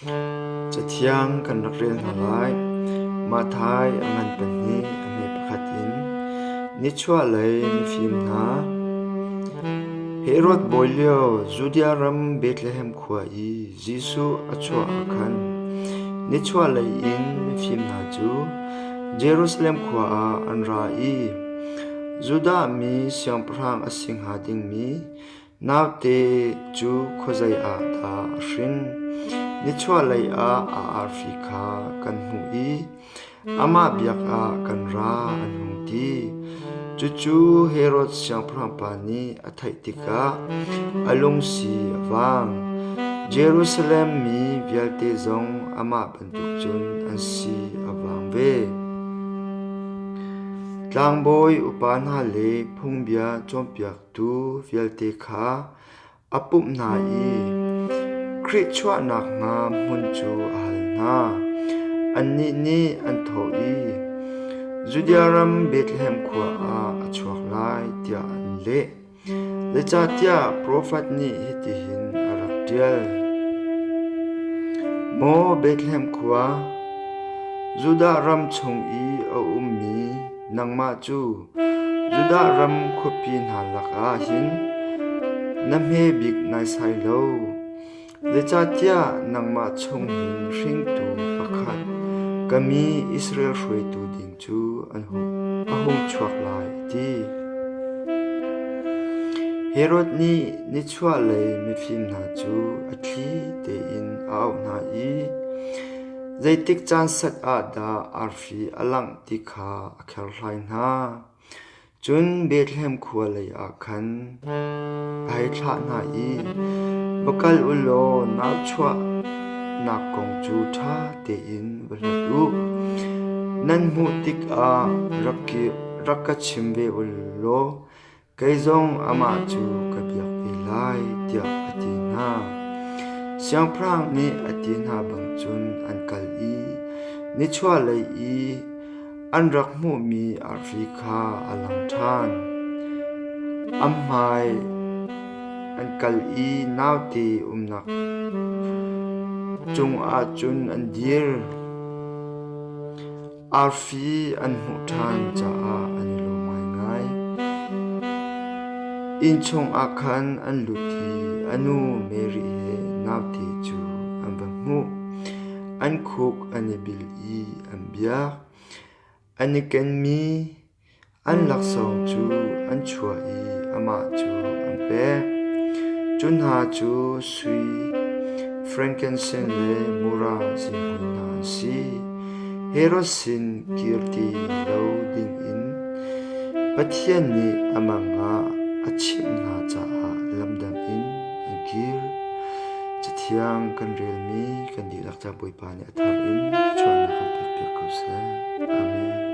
Cathiang kan rak rel hna lai. Matthai a ngan pahnih a hme pakhat in nichuahlei mifim hna Herod bawi lio Judea ram Bethlehem khua i Jesuh a chuah ah khan nichuahlei in mifim hna cu Jerusalem khua ah an ra i Judah mi siangpahrang a si hnga dingmi Naute cu khuazei ah dah a hrin? Nichuahlei ah a arfi kha kan hmuh i amah biak ah kan ra an hung ti. Cucu Herod siangpahrang pa nih a theih tikah a lungsi a vang. Jerusalem mi vialte zong amah bantuk cun an si a vang ve. Tlangbawi upa hna le phungbia cawnpiak Tu vialte kha a pumh hna i Khrih chuahnak hnga hmun cu a hal hna. Annih nih an thawh i, Judea ram Bethlehem khua ah a chuak lai, tiah an leh. Zeicahtiah profet nih hitihin a rak ṭial: Maw Bethlehem khua, Judah ram chung i a ummi nangmah cu Judah ram khuapi hna lakah hin na hme bik naisai lo, zeicahtiah nangmah chung hin hringtu pakhat ka mi Israel hruaitu ding cu a hung chuak lai, a ti. Herod nih nichuahlei mifim hna cu a thli tein a auh hna i zeitik caan set ah dah arfi a langh ti kha a kherhhlai hna. Cun Bethlehem khua leiah khan a hei thlah hna i, Va kal u law nau chuahnak kong cu ṭha tein va hlat u. Nan hmuh tikah rak ka chim ve u law Kei zong amah cu ka biak ve lai, tiah a ti hna. Siangpahrang nih a ti hna bang cun an kal i nichuahlei i an rak hmuhmi arfi kha a lang ṭhan. An hmai an kal i naute umnak cungah cun an dir. Arfi an hmuh ṭhan caah an i lawm ngaingai. Innchung ah khan an lut i a nu Mary he naute cu an va hmuh. An khuk an i bil i an biak. An i kenmi An laksawng cu an chuah i amah cu an pek. Cu hna cu sui, frankincense le mura zihmui hna an si. Herod sin kir ti lo dingin Pathian nih a mang ah a chimh hna caah lamdang in an kir. Cathiang kan relmi kan dihlak ca Bawipa nih a thar in thluachuahnak kan pekpiak ko seh. Amen.